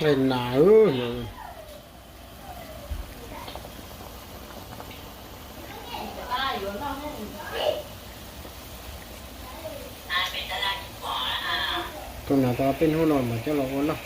Nqaij nas. Tus nas tau peb hnub no mas coj los ua noj.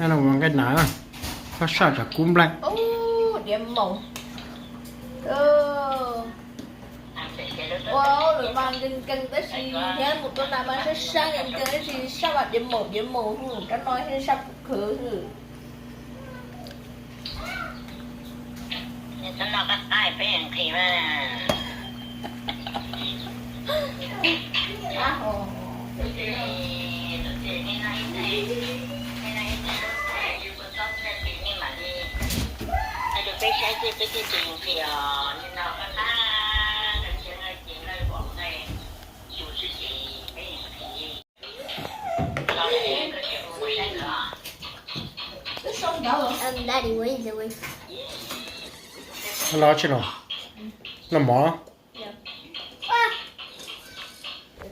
No ua nqaij nas, txhob saj tsam kub nplaig. Diav maum. Ua hauj lwm mas nkees nkees tab sis thiab mus tua nas mas sab sab nkees nkees tab sis saj mas diav maum diav maum hwj, rab no saj khwv khwv hwj. Los tsis los? Noj mov.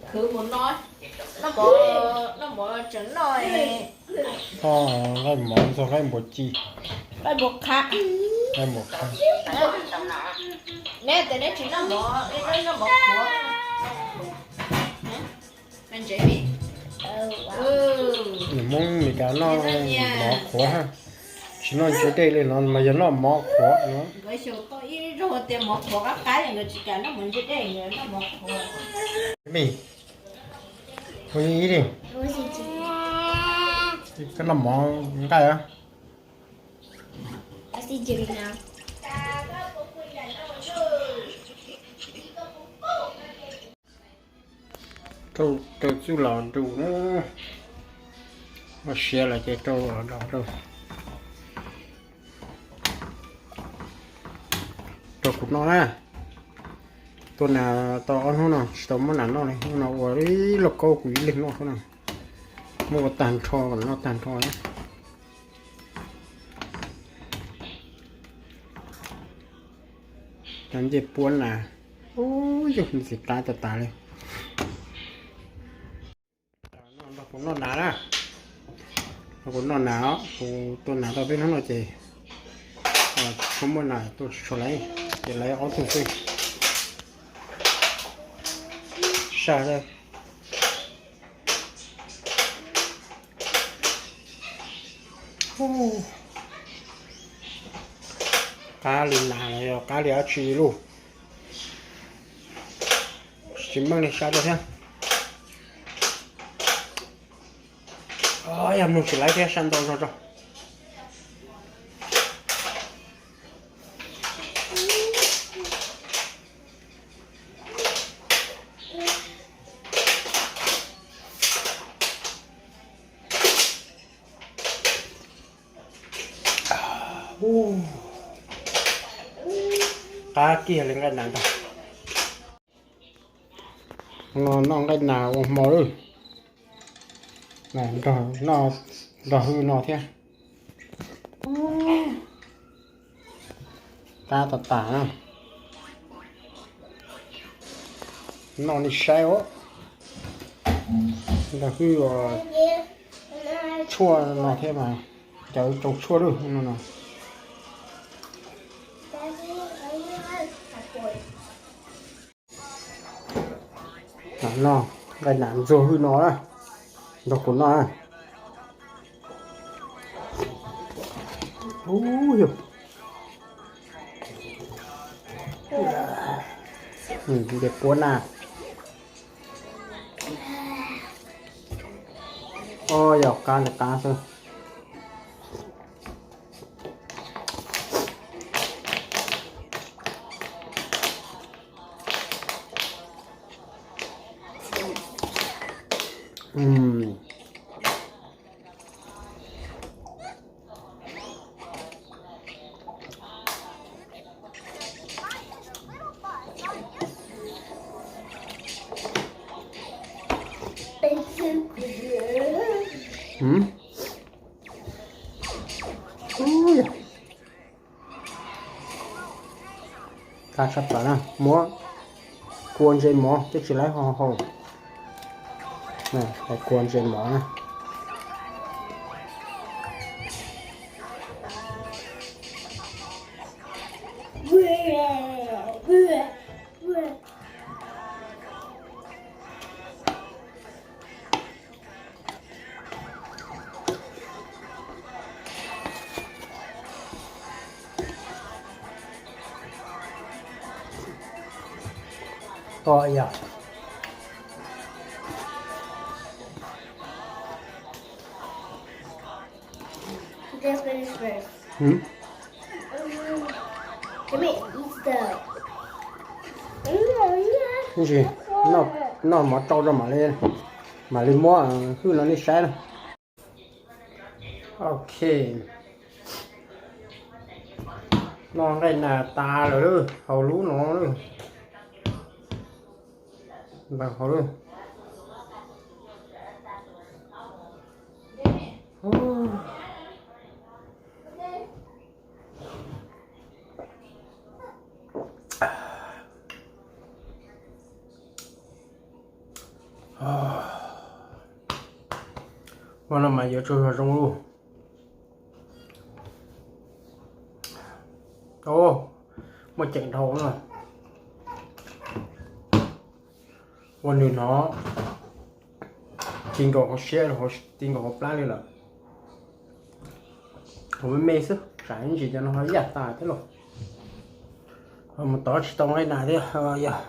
Khwv mus no, noj mov, noj mov tseem noj. Nqaij mov ntxuag nqaij npua ci. Nqaij npua qhab. Nqaij npua qhab. Neb tias neb tsis noj mov, noj mov qhuav. Nws Hmoob Meskas noj mov qhuav, tsis noj ntse dej li no mas yog noj mov qhuav no. Nkawd xyaum tau ib zaug tias mov qhuav qab qab, nkawd tsis kam noj mov ntse dej, nkawd noj mov qhuav. Ua ib li. Koj noj mov nqaij a. Rau txuj los rau na, ua siav los ces rau los rau, rau kuv noj na. Tua nas tau ob hnub no tsis tau muab nas noj li, hnub no ua ib lauj kaub kuv ib leeg noj xwb na. Muab ua tag nrho kom noj tag nrho. Cov ncej puab nas, ub yug ntxim qab tas tas li. Nrog kuv noj nas na, nrog kuv noj nas os, kuv tua nas tau peb hnub no ces tsis muaj nas tua tsis tshua laiv, ces laiv ob tug xwb. Saj. Qab li nas los yog qab li dab tsi lauj? Tsis meej li, saj dua thiab. Yog mloog tsis laiv thiab, saj ntau zog tso. Qab kiag li nqaij nas ntag. No noj nqaij nas ua hmo lawm. Nrog hwj no thiab. Qab tas tas na. Noj nej saib os. Nrog hwj tshuaj no thiab mas, cov tsaus tshuaj lawm no no. Noj nqaij nas ntxuag hwj no na, nrog kuv noj na. Ub yog, ncej puab na. Ob yog qab li qab xwb. Ub, tag tshaj plaws na, muab kua ntses mov twb tsis laib ho hau. Kua ntses mov na. Oj yog. Just finish first. Hmm? Give me eat stuff. Ib ntsis noj, noj mov tsau rau mam li, mam li muab hwj no nej saib na. Ok, noj nqaij nas tas lawm, haus lub no lawm. Npawg haus lawm. Ua no mas yuav tsum yog zoo lug. Muaj ceem dhau na. Ua nws hnov ti nkaus hauv siab, ti nkaus hauv plab li lawm. Ua me me xwb, tsam ib ntsis cov no ho yaj tas thiab lauj. Mus tov tsis tau nqaij nas thiab yog.